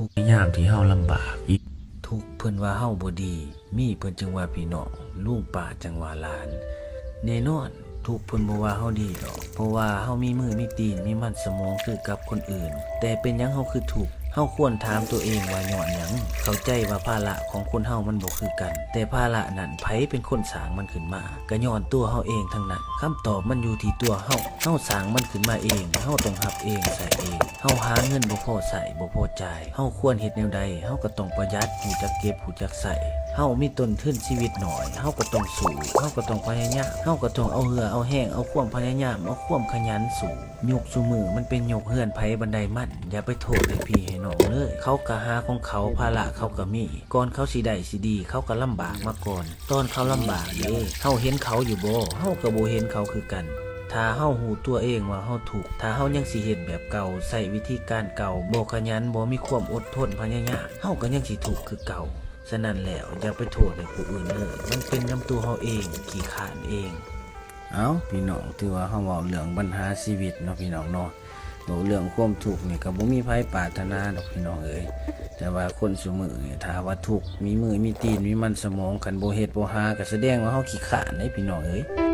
ທຸກໃນຍາມທີ່ເຮົາລຳບາກ. ທຸກເພິ່ນວ່າເຮົາບໍ່ດີ, ມີເພິ່ນຈຶ່ງວ່າພີ່ນ້ອງ, ລຸງປ້າຈັ່ງວ່າຫຼານ. ແນ່ນອນ, ທຸກເພິ່ນບໍ່ວ່າເຮົາດີດອກ, ເພາະວ່າເຮົາມີມືມີຕີນ, ມີມັນສະໝອງຄືກັບຄົນອື່ນ. ແຕ່ເປັນຫຍັງເຮົາຄືທຸກ? ເຮົາຄວນຖາມຕົວເອງວ່າຍ້ອນຫຍັງ? ເຂົ້າໃຈວ່າພາລະຂອງຄົນເຮົາມັນບໍ່ຄືກັນ, ແຕ່ພາລະນັ້ນໃຜເປັນຄົນສ້າງມັນຂຶ້ນມາ? ກະຍ້ອນຕົວເຮົາເອງທັງນັ້ນ. ຄຳຕອບມັນຢູ່ທີ່ຕົວເຮົາ. ເຮົາສ້າງມັນຂຶ້ນມາເອງ, ເຮົາຕ້ອງຮັບເອງ, ໃຊ້ເອງ. ເຮົາຫາເງິນບໍ່ພໍໃຊ້, ບໍ່ພໍຈ່າຍ. ເຮົາຄວນເຮັດແນວໃດ? ເຮົາກໍຕ້ອງປະຢັດ, ຮູ້ຈັກເກັບ, ຮູ້ຈັກໃຊ້. ເຮົາມີຕົ້ນທຶນຊີວິດໜ້ອຍ, ເຮົາກໍຕ້ອງສູ້, ເຮົາກໍຕ້ອງພະຍາຍາມ, ເຮົາກໍຕ້ອງເອົາເຫື່ອເອົາແຮງ, ເອົາຄວາມພະຍາຍາມ, ເອົາຄວາມຂະຫຍັນສູ້. ຍຸກຊຸມື້ມັນເປັນຍຸກເຮືອນໃຜບັນໄດມັນ, ຢ່າໄປໂທດໃຫ້ພີ່ໃຫ້ນ້ອງເລີຍ. ເຂົາກໍຫາຂອງເຂົາ, ພາລະເຂົາກໍມີ. ກ່ອນເຂົາຊິໄດ້ຊິດີ, ເຂົາກໍລຳບາກມາກ່ອນ. ຕອນເຂົາລຳບາກເດ້, ເຮົາເຫັນເຂົາຢູ່ບໍ່? ເຮົາກໍບໍ່ເຫັນເຂົາຄືກັນ. ຖ້າເຮົາຮູ້ຕົວເອງວ່າເຮົາທຸກ, ຖ້າເຮົາຍັງຊິເຮັດແບບເກົ່າ, ໃຊ້ວິທີການເກົ່າ, ບໍ່ຂະຫຍັນ, ບໍ່ມີຄວາມອົດທົນພະຍາຍາມ, ເຮົາກໍຍັງຊິທຸກຄືເກົ່າ. ສະນັ້ນແລ້ວ, ຢ່າໄປໂທດໃຫ້ຜູ້ອື່ນເລີຍ, ມັນເປັນນຳຕົວເຮົາເອງ, ຂີ້ຄ້ານເອງ. ເອົ້າ ພີ່ນ້ອງ, ຖືວ່າເຮົາເວົ້າເລື່ອງບັນຫາຊີວິດເນາະ ພີ່ນ້ອງເນາະ. ເວົ້າເລື່ອງຄວາມທຸກນີ້ກໍບໍ່ມີໃຜປາດຖະໜາດອກ ພີ່ນ້ອງເອີຍ. ແຕ່ວ່າຄົນຊຸມື້ນີ້ ຖ້າວ່າທຸກ, ມີມືມີຕີນ, ມີມັນສະໝອງ, ຄັນບໍ່ເຮັດບໍ່ຫາ ກໍສະແດງວ່າເຮົາຂີ້ຄ້ານເດ້ ພີ່ນ້ອງເອີຍ.